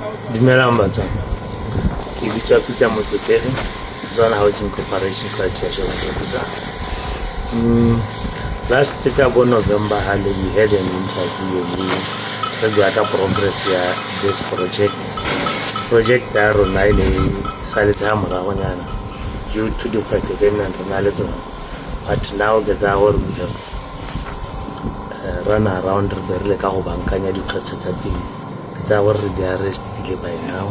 Dumelang Batswana, ke bitswa Peter Motlotlegi, Botswana Housing Corporation Quality Assurance Officer. Last ka bo November hale we had an interview mme re bua ka progress ya this project. Project ya rona e ne e saletse ha moragonyana due to dikgwetlho tse nnang re na le tsone, but now ke tsaya gore we have run around re be re leka go bankanya dikgwetlho tsa teng. Ke tsaya gore re di arrestile by now.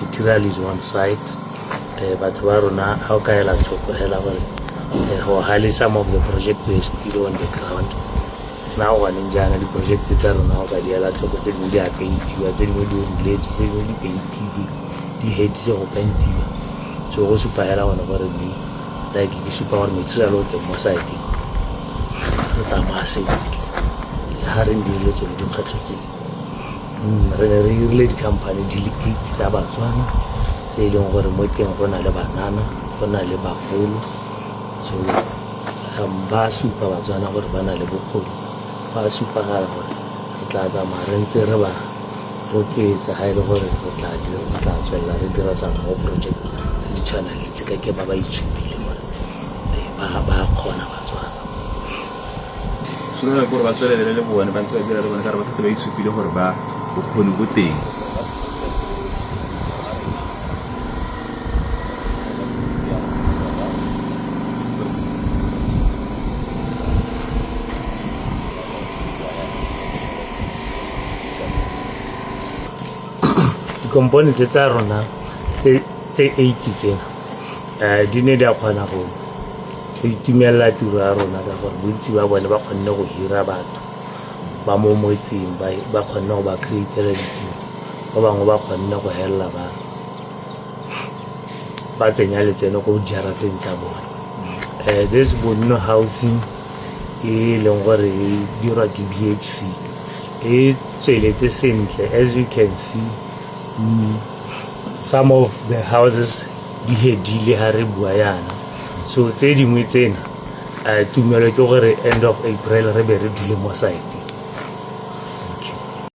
Material is on site. Batho ba rona ga o ka ela tlhoko hela gore go hale some of the project were still on the ground. Now gone jaana di-project tsa rona go ka di ela tlhoko, tse dingwe di a paintiwa, tse dingwe di ruletswe, tse dingwe di paintilwe, di heditse go paintiwa. So go supa hela gone gore mme like ke supa gore material o teng mo site, re tsamaya sentle le ga re ndirile tsone dikgwetlho tse. Re ne re hirile di-company di le eight tsa Batswana tse e leng gore mo teng go na le banana, go na le bagolo. So ba supa Batswana gore ba na le bokgoni, ba supagala gore re tla tsamaya re ntse re ba rotloetsa ga e le gore re tla tswelela re dira some more project tse di tshwanang le tse, ka ke ba ba itshupile gore ba kgona Batswana. Solofela ke gore ba tswelele le bone ba ntse ba dira le bone ka gore ba setse ba itshupile gore ba bokgoni bo teng. Dikompone tse tsa rona tse eight tsena di ne di a kgona go itumelela tiro ya rona ka gore bontsi ba bone ba kgonne go hira batho ba mo motseng, ba kgonne go ba createla ditiro, ba bangwe ba kgonne go helela ba tsenya letseno ko dijarateng tsa bone. This Bonno Housing e leng gore e dirwa ke BHC e tsweletse sentle. As you can see, some of the houses di hedile ha re bua yana. So tse dingwe tsena, tumelo ke gore end of April re be re dule mo site.